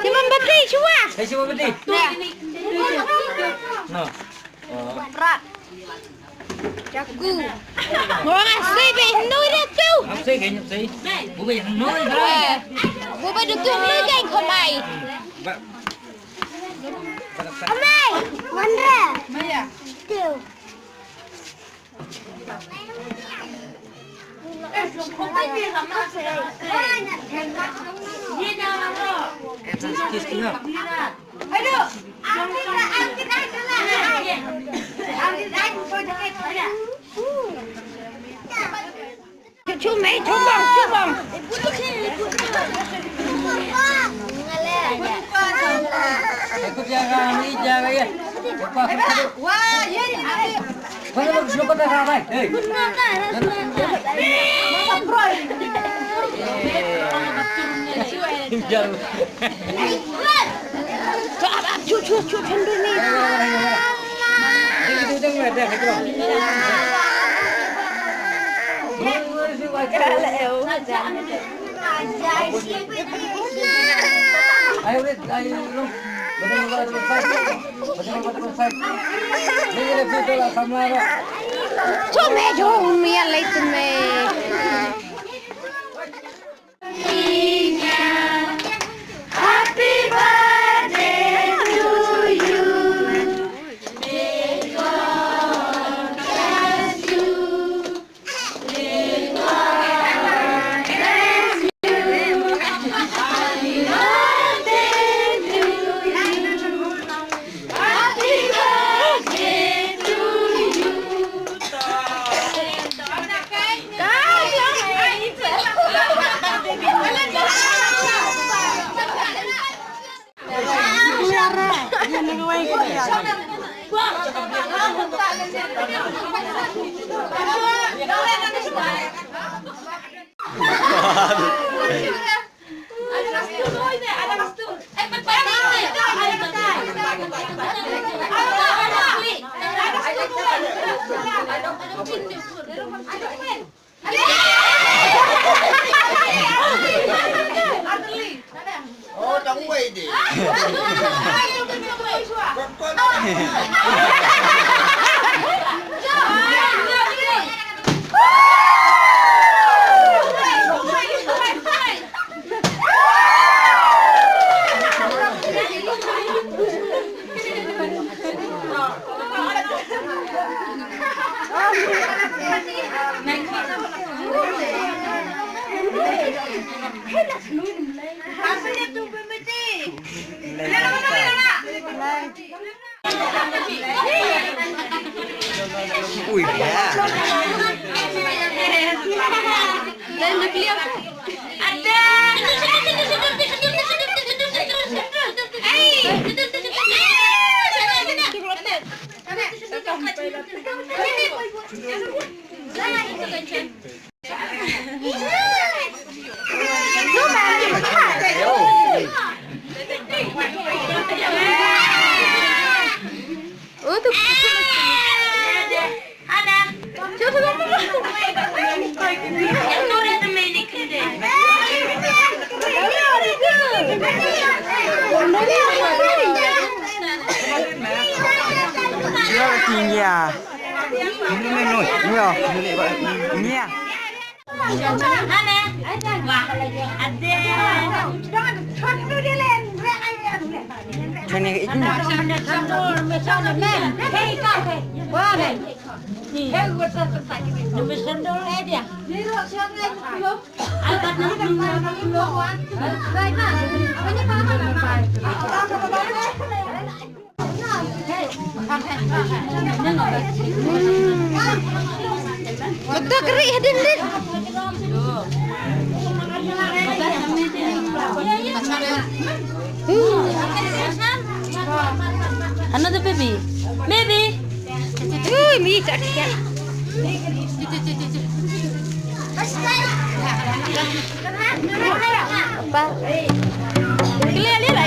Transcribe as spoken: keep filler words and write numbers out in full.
Shimon Bati, shuwa. Shimon Bati. No. Prat. Jaku. Ngong asai be noi da tu. Asai ke nyup sai. Bu be noi da. Bu be da tu noi ke khomai. Amai, Wandra. Maya. Tu. Chumai, chumang, chumang. Chumai, chumai, ya lai chumai. Happy birthday to you. May God bless you. May God bless you. Happy birthday to you. Happy birthday to you. Ui, ya. Betul kerik hadin din. Another baby. Baby. Ooh, me tak. Apa? Clear, clear.